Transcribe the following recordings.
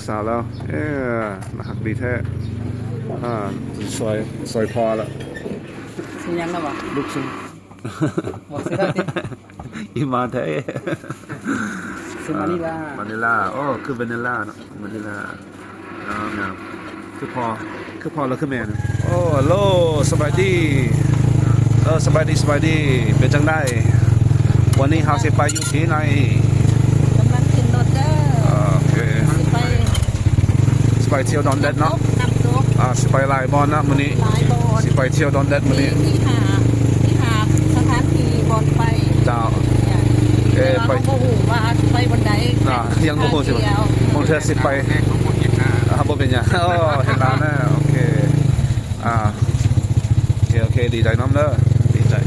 ສາວລາວ ເອີ ໜ້າຮັກດີແທ້. ອ່າ ຊ່ອຍ ຊ່ອຍພໍ່ລະ. ຊື່ຫຍັງລະຫວາ? ລູກຊື່ ບອກຊື່ໄດ້ຕິ? ອີ່ມາແທ້. ຊື່ມານີລາ. ມານີລາ. ໂອ້ ຄືວານິລາເນາະ ມານີລາ. ງາມໆ ຄືພໍ່ ຄືພໍ່ ແລະ ຄືແມ່ນະ. ໂອ້ ຮັລໂຫຼ ສະບາຍດີ. ເອີ ສະບາຍດີ ສະບາຍດີ. ເປັນຈັ່ງໃດ? ວັນນີ້ເຮົາຊິໄປຢູ່ທີ່ໃນ? ກຳລັງຂຶ້ນລົດເດີ. ໂອເຄ ຊິໄປ ຊິໄປທ່ຽວດອນແດດເນາະ. ນ້ຳຕົກ ນ້ຳຕົກ. ອ່າ ຊິໄປຫຼາຍບ່ອນນະມື້ນີ້. ຫຼາຍບ່ອນ. ຊິໄປທ່ຽວດອນແດດມື້ນີ້. ມີ ມີຫ້າ ມີຫ້າສະຖານທີ່ບ່ອນໄປ. ເຈົ້າ. ເອີ ແຕ່ວ່າ ໄປ ເຮົາບໍ່ຮູ້ວ່າຊິໄປບ່ອນໃດ. ອ່າ ຍັງບໍ່ຮູ້ຊິ ບາງເທື່ອຊິໄປ. ອ່າ ບໍ່ເປັນຫຍັງ. ໂອ້ ເຫັນແລ້ວນະ. ໂອເຄ ອ່າ ໂອເຄ ໂອເຄ ດີໃຈນຳເດີ ດີໃຈ. ອືມ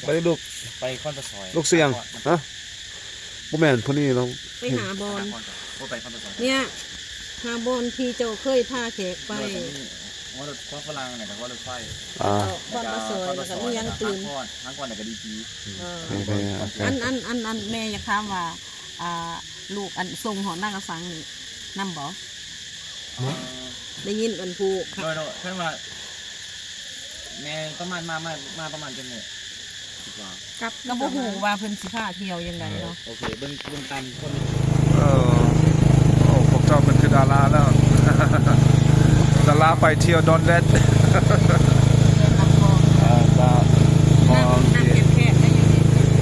ໄປລູກ ໄປຄອນປະຊອຍ. ລູກຊື່ຫຍັງ? ຮະ? ບໍ່ແມ່ນ ຜູ້ນີ້ລາວ ໄປຫາບ່ອນ ບໍ່ໄປຄອນປະຊອຍ. ເນຍ ຫາບ່ອນທີ່ເຈົ້າເຄີຍພາແຂກໄປ. ວ່າລົດ ຄອນຝຣັ່ງ ແລ້ວກໍວ່າລົດໄຟ. ອ່າ ຄອນປະຊອຍ ແລ້ວກໍມີຫຍັງຕື່ມ? ທາງຄອນ ທາງຄອນ ແລ້ວກໍດີຈີ. ເອີ ອັນ ອັນ ອັນ ອັນ ແມ່ຢາກຖາມວ່າ ອ່າ ລູກອັນສົ່ງຮອດນາກະສັງນີ້ນຳບໍ່? ໄດ້ຍິນອັນຜູ້ ໂດຍ ໂດຍ ເພິ່ນວ່າ ແມ່ປະມານ ມາ ມາ ມາປະມານຈັກໂມງ? ກັບ ກໍບໍ່ຮູ້ວ່າເພິ່ນຊິພາທ່ຽວຈັ່ງໃດເນາະ. ໂອເຄ ເບິ່ງ ເບິ່ງຕາມຄົນ. ເອີ ໂອ້ ພວກເຈົ້າເປັນຄືດາລາແລ້ວ ດາລາໄປທ່ຽວດອນແດດ. ອ່າ ເຈົ້າ ນ້ຳ ນ້ຳແຄບໆ ໄດ້ຢູ່ນີ້.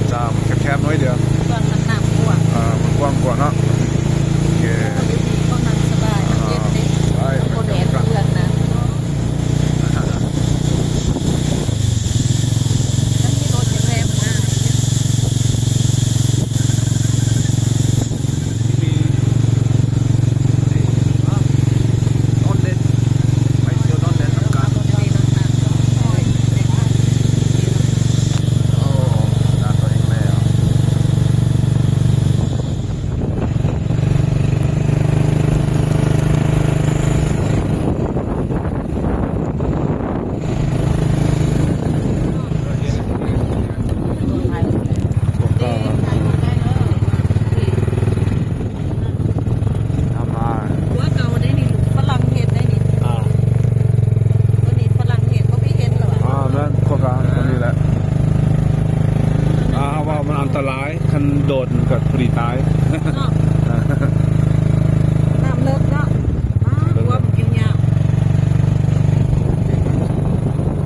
ເຈົ້າ ແຄບໆ ໜ້ອຍດຽວ. ສ່ວນມັນນ້ຳກວ້າງ ອ່າ ມັນກວ້າງກວ່າເນາະ. ໂອເຄ ຢູ່ນີ້ກໍນັ່ງສະບາຍ ມັນເຢັນເດ້ ໄປ ບໍ່ແດດເດືອນນະ. ອ່າ ແມ່ນ ໂຄກາ ຕົງນີ້ແຫຼະ. ອ່າ ເຮົາວ່າມັນອັນຕະລາຍ ຄັນໂດດກໍພໍດີຕາຍເນາະ. ນ້ຳເລິກເນາະ. ອ່າ ເລິກ ຂົວມັນຍາວ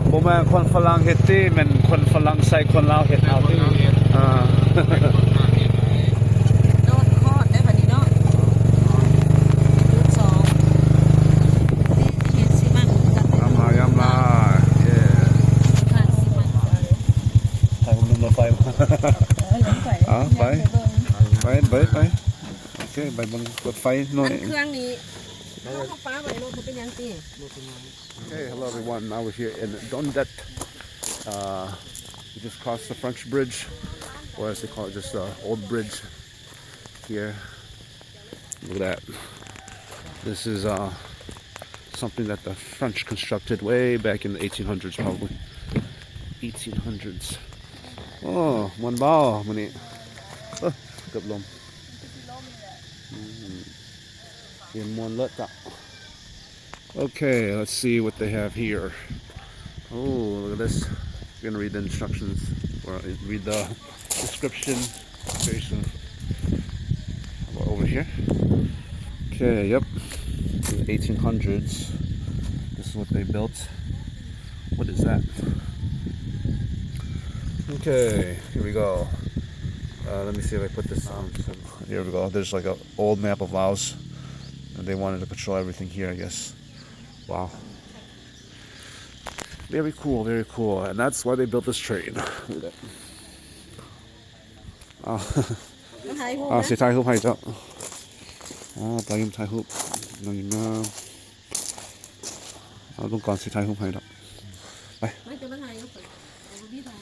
ໆ. ບໍ່ແມ່ນຄົນຝຣັ່ງເຮັດຕິ ແມ່ນຄົນຝຣັ່ງໃສ່ຄົນລາວເຮັດເອົາຕິ. ອ່າ ໂດດຄອດໄດ້ບັດນີ້ເນາະ. ຈຸດສອງ ທີ່ເຮັດຊີມັນກັນ ຍາມລາ ຍາມລາ. ເຢ້ ທາງຊີມັນ ໄປເບິ່ງລົດໄຟ. ເອີ ລົດໄຟ. ອ່າ ໄປ ໄປ ໄປ ໄປ. ໂອເຄ ໄປເບິ່ງລົດໄຟໜ້ອຍ. ອັນເຄື່ອງນີ້ ເຮົາ ເຮົາປະໄວ້ໂລດ ບໍ່ເປັນຫຍັງຕິ? Okay, hello everyone. Now we're here in Don Det. Uh, we just crossed the French Bridge, or as they call it, just the old bridge here. Look at that. This is, uh, something that the French constructed way back in the eighteen hundreds, probably. Eighteen hundreds. ໂອ້ ມ່ວນບໍ່ມື້ນີ້? ເອີ ເກືອບລົ້ມ. ອືມ ເຫັນມ່ວນເລີດເຈົ້າ. Okay, let's see what they have here. Oh, look at this. We're gonna read the instructions or read the description. Very soon. How about over here? Okay, yep. In the eighteen hundreds, this is what they built. What is that? Okay, here we go. Uh, let me see if I put this on. Here we go. There's, like, a old map of Laos, and they wanted to control everything here, I guess. Wow. Very cool, very cool. And that's why they built this train. Look at that. ອ້າວ ຖ່າຍຮູບ ອ້າວ ນະ ຊິຖ່າຍຮູບໃຫ້ເຈົ້າ. ອໍ ປາຍິມຖ່າຍຮູບ ນ້ອງຍິມງາມ. ເອົາ ລຸງກອນຊິຖ່າຍຮູບໃຫ້ດອກ. ໄປ ໄປ ຈະມາຖ່າຍຮູບ ເອົາ ບໍ່ມີຖ່າຍ.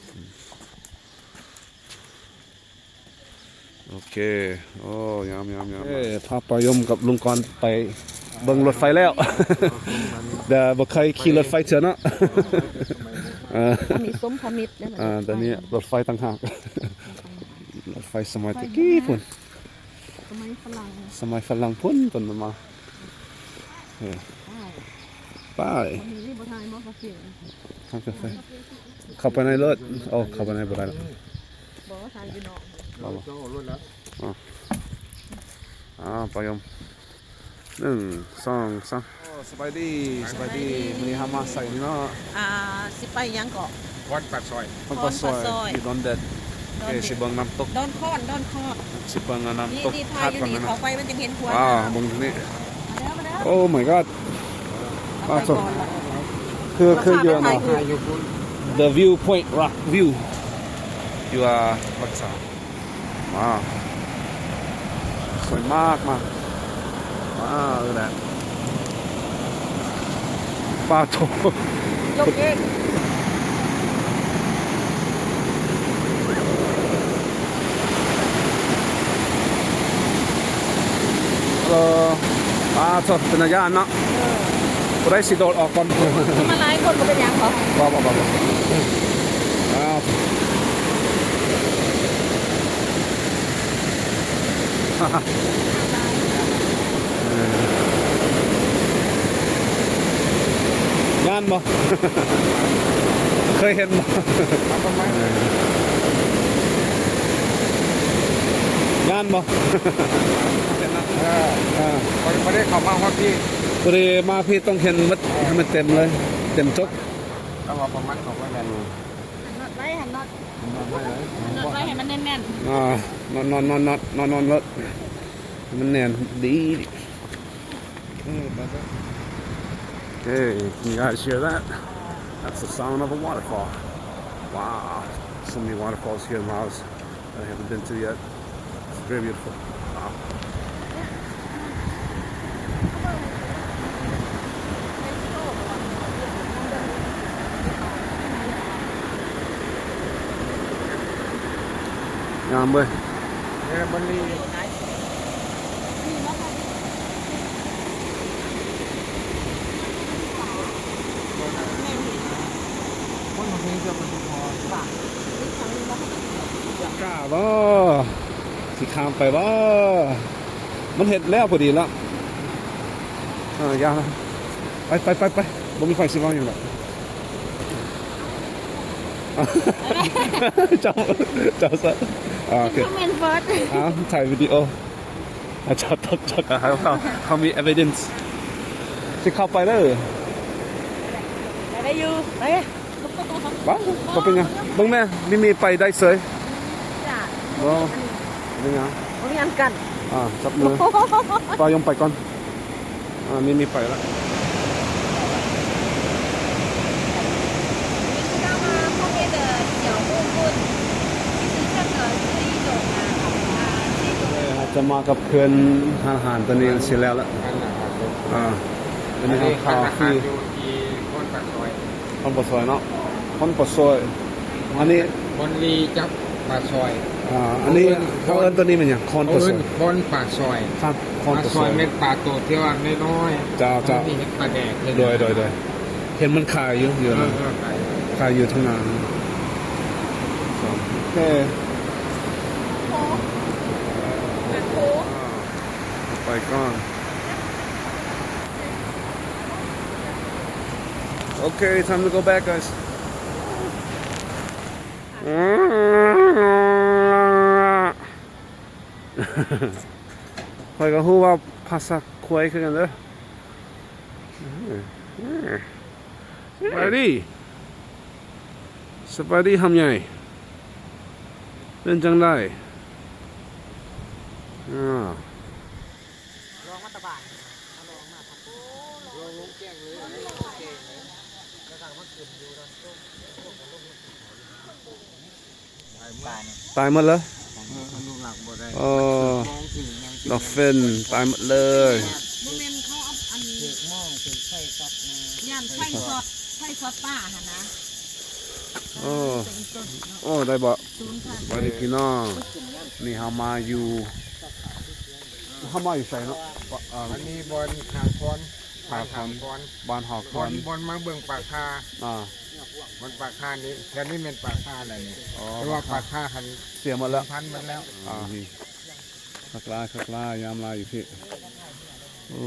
ໂອເຄ ໂອ້ ຍາມ ຍາມ ຍາມ. ເອີ ພາປາຍົມກັບລຸງກອນໄປເບິ່ງລົດໄຟແລ້ວ ແຕ່ບໍ່ເຄີຍຂີ່ລົດໄຟເທື່ອເນາະ. ເອີ ບໍ່ມີສົມພະມິດເດ້. ເອີ ແຕ່ນີ້ລົດໄຟຕ່າງຫາກ ລົດໄຟສະໄໝແຕ່ກີ້ພຸ້ນ ສະໄໝຝຣັ່ງ ສະໄໝຝຣັ່ງພຸ້ນ ຕົນມາ ເອີ ໄປ ໄປ ເຂົ້າໄປໃນລົດ. ໂອ້ ເຂົ້າໄປໃນບໍ່ໄດ້ລະ ບໍ່ ຖ່າຍຢູ່ນອກ ບໍ່ ຕ້ອງເອົາລົດແລ້ວ. ອາ ອາ ໄປ ຍອມ ໜຶ່ງ ສອງ ສາມ. ໂອ້ ສະບາຍດີ ສະບາຍດີ ສະບາຍດີ. ມື້ນີ້ເຮົາມາໃສນີ້ເນາະ? ອ່າ ຊິໄປຫຍັງເກາະ? ຄອນປາກຊອຍ ຄອນປາກຊອຍ ຄອນປາກຊອຍ ຢູ່ດອນເດັດ. ດອນເດັດ ເອີ ຊິເບິ່ງນ້ຳຕົກ ດອນຄອນ ດອນຄອນ ຊິເບິ່ງນ້ຳຕົກ ນີ້ ທາດວັງ ນີ້ ເຂົ້າໄປມັນຈັ່ງເຫັນຄວນ. ວ້າວ ເບິ່ງນີ້ ໂອ້ my god. ປາກຊອຍ ຄື ຄືຢູ່ເນາະ The View Point Rock View ຢູ່ ອາ ປາກຊອຍ. ວ້າວ ສວຍມາກ ມາ ວ້າວ ແຫຼະ ປາໂທ້ ລົງເອງ. ເອີ ປາໂທ້ ເປັນຕາຢ້ານເນາະ. ເອີ ຜູ້ໃດຊິໂດດອອກກ່ອນ? ມາຫຼາຍຄົນບໍ່ເປັນຫຍັງບໍ? ບໍ່ ບໍ່ ບໍ່ ບໍ່ ອ້າວ ເອີ ຢ້ານບໍ່? ເຄີຍເຫັນບໍ່? ເອີ ຢ້ານບໍ່? ເອີ ເອີ ຂ້ອຍບໍ່ໄດ້ເຂົ້າມາຮອດພີ້ ບໍ່ໄດ້ມາພີ້ ຕ້ອງເຫັນໝົດ ໃຫ້ມັນເຕັມເລີຍ ເຕັມຈົກ. ແຕ່ວ່າປະມານເຂົ້າໄປແມ່ນ ຫັນນັອດໄວ້ ຫັນນັອດ ຫັນນັອດໄວ້ ເອີ ຫັນນັອດໄວ້ໃຫ້ມັນແໜ້ນໆ. ອ່າ ນັອດ ນັອດ ນັອດ ນັອດ ນັອດ ນັອດ ໃຫ້ມັນແໜ້ນດີ. ເອີ ໄປ ໄປ Hey, can you guys hear that? That's the sound of a waterfall. Wow, so many waterfalls here in Laos. I haven't been to yet. It's very beautiful. Wow. ງາມເວີຍ ເອີ ມັນມີ ກ້າບໍ່ ຊິຂ້າມໄປບໍ່? ມັນເຮັດແລ້ວພໍດີລະ. ເອີ ຢ່າ ໄປ ໄປ ໄປ ໄປ ບໍ່ມີໃຜຊິເວົ້າຫຍັງດອກ. ເຈົ້າ ເຈົ້າຊະ ອ່າ ໂອເຄ ຄອມເມັນເຟີດ ອ່າ ຖ່າຍວິດີໂອ ອາຈານຕົກຈັກ ເຮົາ ເຮົາມີ evidence ຊິເຂົ້າໄປເດີ ໄດ້ຢູ່ ໄປ. ປະ ບໍ່ເປັນຫຍັງ ເບິ່ງແມ່ ມີ ມີໄປໄດ້ເສີຍ ບໍ່ເປັນຫຍັງ ບໍ່ມີອັນກັ້ນ ອ່າ ຈັບມື ປາຍົມໄປກ່ອນ ອ່າ ມີ ມີໄປລະ ເຮົາຈະມາກັບເຂື່ອນ ຮ້ານອາຫານຕົວນີ້ຊິແລ້ວລະ ອ່າ ຕົວນີ້ເຮົາພາຟຣີ ຢູ່ທີ່ຄອນປາກຊອຍ ຄອນປາກຊອຍເນາະ ຄອນປາກຊອຍ ອັນນີ້ ຄອນລີກັບປາກຊອຍ ອ່າ ອັນນີ້ ເຂົາເອີ້ນ ເຂົາເອີ້ນຕົວນີ້ແມ່ນຫຍັງ? ຄອນປາກຊອຍ ເຂົາເອີ້ນຄອນປາກຊອຍ ຄັບ ຄອນປາກຊອຍ ປາກຊອຍແມ່ນປາໂຕທີ່ວ່ານ້ອຍໆ ເຈົ້າ ເຈົ້າ ອັນນີ້ເຮັດປາແດກ ໂດຍ ໂດຍ ໂດຍ ເຫັນມັນຂາຍຢູ່ ຢູ່ ເອີ ເອີ ຂາຍ ຂາຍຢູ່ທາງໜ້າ ໂອເຄ ໄປກ່ອນ. Okay, time to go back, guys. ຂ້ອຍກໍຮູ້ວ່າພາສາຄວາຍຄືກັນເດີ. ສະບາຍດີ ສະບາຍດີ ຫຳໃຫຍ່ ເປັນຈັ່ງໃດ? ອາ ລອງມາຕະບານ ລອງມາ ລອງລົງແຈ້ງເລີຍ ແຈ້ງເລີຍ ແລ້ວກໍມາຂຶ້ນຢູ່ດອນໂຕ້ງ ຕາຍໝົດເລີຍ ເອີ ອະນຸລັກບໍ່ໄດ້ ເອີ ດອບຟິນຕາຍໝົດເລີຍ ບໍ່ແມ່ນເຂົາເອົາອັນ ຖືກໝໍ້ ຖືກໄຟຊັອດ ຢ້ານໄຟຊັອດ ໄຟຊັອດປ່າຫັ້ນນະ ໂອ້ ໂອ້ ໄດ້ບໍ່? ສະບາຍດີພີ່ນ້ອງ ນີ້ເຮົາມາຢູ່ ເຮົາມາຢູ່ໃສເນາະ? ອັນນີ້ບ່ອນທ່າຄອນ ທ່າຄອນ ບ້ານທ່າຄອນ ບ່ອນ ບ່ອນມາເບິ່ງປາກທາ ອ່າ ມັນປາຄານີ້ ແຖວນີ້ແມ່ນປາຄາແຫຼະນີ້ ອໍ ແຕ່ວ່າປາຄາຫັ້ນ ເສຍໝົດແລ້ວ ພັນໝົດແລ້ວ. ອ່າ ຄັກຫຼາຍ ຄັກຫຼາຍ ງາມຫຼາຍຢູ່ພີ້. ໂອ້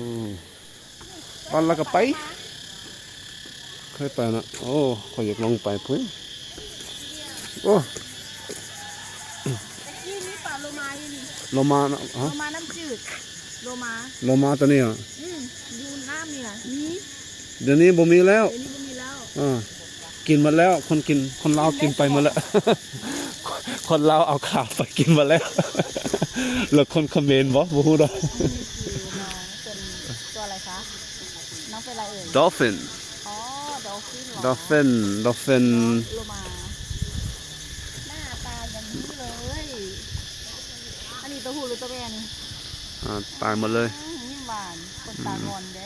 ວັນລະກະໄປ ເຄີຍໄປນະ. ໂອ້ ຂ້ອຍຢາກລົງໄປພຸ້ນ. ໂອ້ ຕະກີ້ມີປາໂລມາຢູ່ນີ້ ໂລມານະ ຮະ ໂລມານ້ຳຈືດ ໂລມາ ໂລມາຕົວນີ້ຫວາ? ອືມ ຢູ່ນ້ຳນີ້ນະ ມີ ດຽວນີ້ບໍ່ມີແລ້ວ ດຽວນີ້ບໍ່ມີແລ້ວ. ອ່າ ກິນໝົດແລ້ວ ຄົນກິນ ຄົນລາວກິນໄປໝົດແລ້ວ ຄົນລາວເອົາຂາວໄປກິນໝົດແລ້ວ ແລ້ວຄົນຂະເໝນບໍ່ ບໍ່ຮູ້ດອກ. ອັນນີ້ຄືນ້ອງເພິ່ນ ຕົວອະໄລຄະ? ນ້ອງເປັນອະໄລເອີຍ? ດອລຟິນ. ອໍ ດອລຟິນເຫລອ? ດອລຟິນ ດອລຟິນ ໂລມາ ໜ້າຕາຢ່າງນີ້ເລີຍ. ອັນນີ້ໂຕຜູ້ຫຼືໂຕແມ່ນີ້? ອ່າ ຕາຍໝົດເລີຍ. ອືມ ຍິ້ມຫວານ ຄົນຕາງອນເດ້.